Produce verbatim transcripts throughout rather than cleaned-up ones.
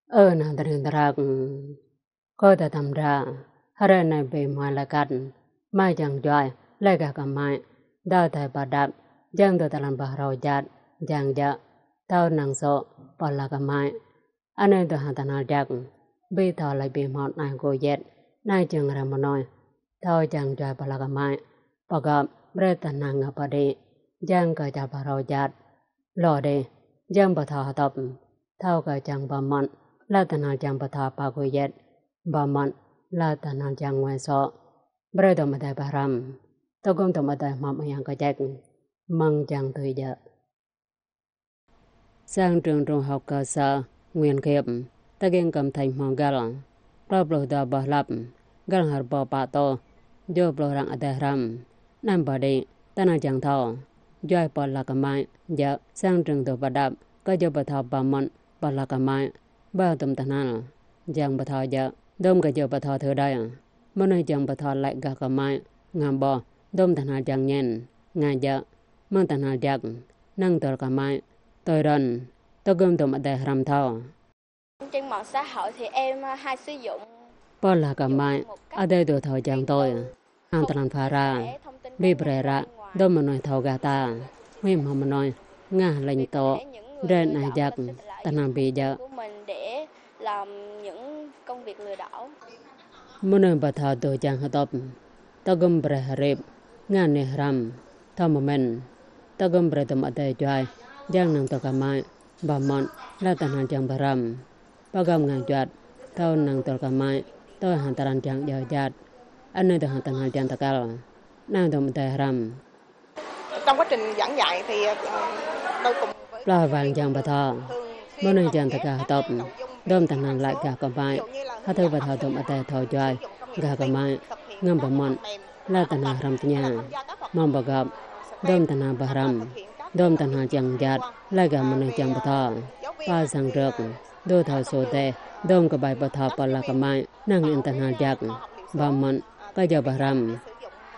Ơ nang tơring tơrak, kơ ta tam dra, hrơi anai ƀing hmua laĭ kăt, mă jang djuai, laĭ gah kơmai, dŏ thai pơđăp, jang dŏ tơlơi pơhrâo jat, jang jă, thâo năng sô, pơala kơmai. Anai dŏ hăng tơhnal jak, ƀing thâo laĭ ƀing hmâo anai gô yet, anai jing rai mơnuih, thâo jang djuai pơala kơmai, pơgop, brơi tơhnal ngă pơđĭ, jang kơ jal pơhrâo jat, lŏ đĭ, jang pơthâo hơtŏp, thâo kơ jang pơmŏt, laĭ tơhnal jang pơthâo pă gô yet, pơmŏt, laĭ tơhnal jang ngui sô, brơi dŏ mơdai pơhrăm, tơgŭm dŏ mơdai hmâo mơyang kơjăk, mơ̆ng jang tui jơ̆. Sang trường trung học cơ sở Nguyễn Khiêm, tơkeng kơm thành hmâo găl, klâo pluh dua boh hlăp, găl hơr pô pă tô, dua pluh arăng adai hrăm, anăm pơđĭ, tơhnal jang thâo, djuai pơala kơmai, jă, sang trường dŏ pơđăp, kơ dŏ pơthâo pơmŏt, pơala kơmai, pơdŏm tơhnal, jang pơthâo jă, dŏm kơ dŏ pơthâo thơ đơi. Mơnuih jang pơthâo laĭ gah kơmai, ngă ƀôh, dŏm tơhnal jang ñen, ngă jă, mơ̆ng tơhnal jak, năng tơl kơmai, tui rŏn, tơgŭm dŏm adai hrăm thâo. Trên mạng xã hội thì em hay sử dụng. Pơala kơmai, adai dŏ thâo jang tui. Hăng tơlơi phara, ƀing brơi ră, dŏm mơnuih thâo gah ta. Huĭ hmâo mơnuih, ngă lêñ tŏ, drơi anai jak, tơhnal ƀing jă. Mơnuih pơthâo dŏ jang hơtŏp, tơgŭm brơi hơrip, ngă anih hrăm, thâo mơmĕn, tơgŭm brơi dŏm adai djuai, jang năng tơl kơmai, pơmŏt, laĭ tơhnal jang pơhrăm. Pơgop ngă juăt, thâo năng tơl kơmai, tui hăng tơlơi jang djơ̆ jat. Anai dŏ hăng tơhnal jang tơkal, năng dŏm adai hrăm. Trong quá trình giảng dạy thì, ờ, tôi cùng với. Plah wang jang pơthâo, mơnuih jang tơkal hơtŏp, dŏm tơhnal laĭ gah kơmai, hơtŏ pơthâo dŏm adai thâo djuai, gah kơmai, ngă pơmŏt, laĭ tơhnal hrăm tơña, mơ̆ng pơgop, dŏm tơhnal pơhrăm, dŏm tơhnal jang jat, laĭ gah mơnuih jang pơthâo, pă sang rơ̆k, dŏ thâo sô dêh, dŏm kơbai pơthâo pơala kơmai, năng in tơhnal jak, pơmŏt, kơ jŏ pơhrăm,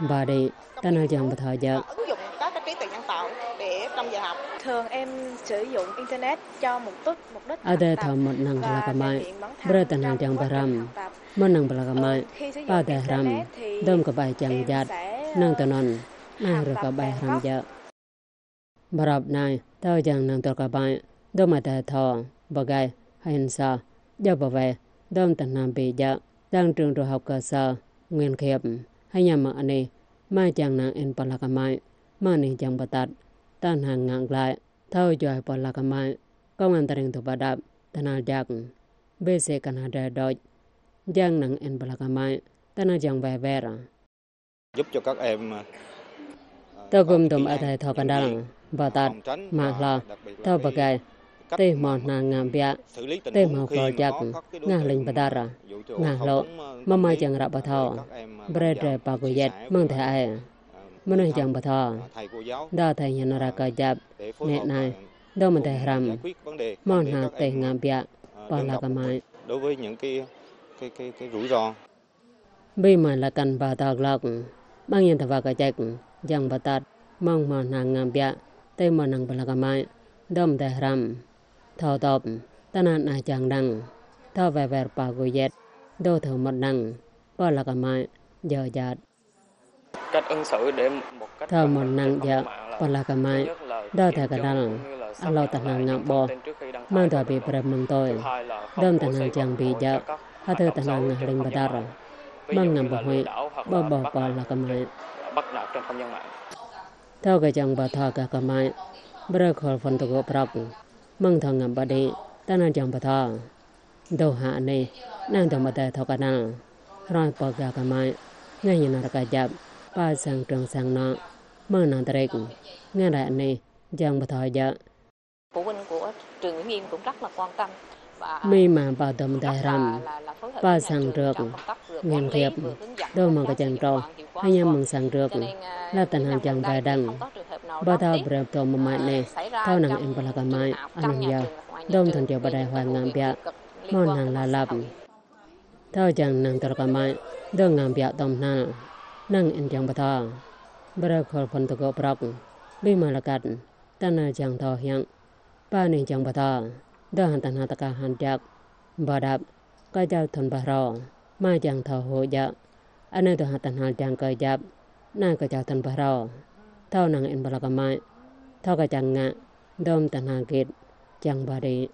pơđĭ, tơhnal jang pơthâo jă. Ứng dụng các cái trí tuệ nhân tạo để trong giờ học. Thường em sử dụng internet cho mục đích, mục đích học tập và rèn luyện. Adai thâo mơ̆t năng pơala kơmai, brơi tơhnal jang pơhrăm, mơ̆t năng pơala kơmai, pă adai hrăm, dŏm kơbai jang jat, năng tơnăn, năng rơ̆k kơbai hrăm jă. Bơrăp anai, thâo jang năng tơl kơbai, dŏm adai thâo, pơgai, hên sa, jao pơweh, dŏm tơhnal ƀing jă, sang trường trung học cơ sở Nguyễn Khiêm, hơñăm mơ̆ng anih, mă jang năng in pơala kơmai, mơ̆ng anih jang pơtăt, tơhnal ngă glăi, thâo djuai pơala kơmai, kông an tơring dŏ pơđăp, tơhnal jak, ƀing sĭ kơnhal drơi đôč, jang năng in pơala kơmai, tơhnal jang weh wer. Giúp cho các em, à, tơgŭm dŏm adai thâo kơnăl, pơtăt, mă hloh, thâo pơgai, tơdah hmâo hnal ngă biă, tơdah hmâo kơ jak, ngă lêñ pơdăr, ngă hlŏ, mơ̆ mă jang ră pơthâo, brơi drơi pă gô yet, mơ̆ng tơhai. Mơnuih jang pơthâo, dŏ thai hiăn ră kơ jăp, nĕ anai, dŏm adai hrăm, hmâo hnal tơdah ngă biă, pơala kơmai. Đối với những cái, cái, cái, cái rủi ro. Ƀing mă lăk kăn pơtô glŏk, mơ̆ng yang tơwa kơjăk, jang pơtăt, mơ̆ng hmâo hnal ngă biă, tơdah hmâo năng pơala kơmai, dŏm adai hrăm, thâo tŏp, tơhnal anai jang năng, thâo weh wer pă gô yet, dŏ thâo mơ̆t năng, pơala kơmai, djơ̆ jat. Cách ứng xử để một cách văn minh trên không gian mạng là thứ nhất là kiểm chứng cũng như là xác nhận lại những thông tin trước khi đăng tải trên mạng. Thứ hai là không đăng tải những thông tin có thể gây thiệt hại cho các hoạt động xấu trên không gian mạng. Ví dụ như là lừa đảo hoặc là bắt nạt trên, bắt nạt trên không gian mạng. Thâo kơ jang pơtô gah kơmai, brơi khul phŭn tơgŭ prŏk, mơ̆ng thâo ngă pơđĭ, tơhnal jang pơtô. Dŏ hăng anih, năng dŏm adai thâo kơnăl, hrơi pơgah kơmai, ngă hiăn ră kơ jăp, pă sang trường sang nŏ, mơ̆ng năng tơrik, ngă rai anih, jang pơtô jă. Phụ huynh của trường Nguyễn Khiêm cũng rất là quan tâm và ƀing mă pă dŏm adai hrăm, pă sang rơ̆k, Nguyễn Khiêm, dŏ mă kơjăn trŏ, hơñăm mơ̆ng sang rơ̆k, laĭ tơhnal jang weh đang, pơtô brơi dŏm mơmai anih, thâo năng in pơala kơmai, anŭn yơh, dŏm thŭn jao pơdai huai ngă biă, hmâo hnal la lăp. Thâo jang năng tơl kơmai, dŏ ngă biă dŏm hnal, năng in jang pơtô. Brơi khul phŭn tơgŭ prŏk, ƀing mă lăk kăt, tơhnal jang thâo hiăng, pă anih jang pơtô, dŏ hăng tơhnal tơkal hăng jak, Ƀôdah, kơčâo thun pơhrâo, mă jang thâo hô djă. Anai tơhă tơhnal jang kơ jăp, anai kơčâo thun pơhrâo. Thâo năng in pơlă kơmăi, thâo kơčăng ngă, dôm tơhnal git, jang ƀôdah.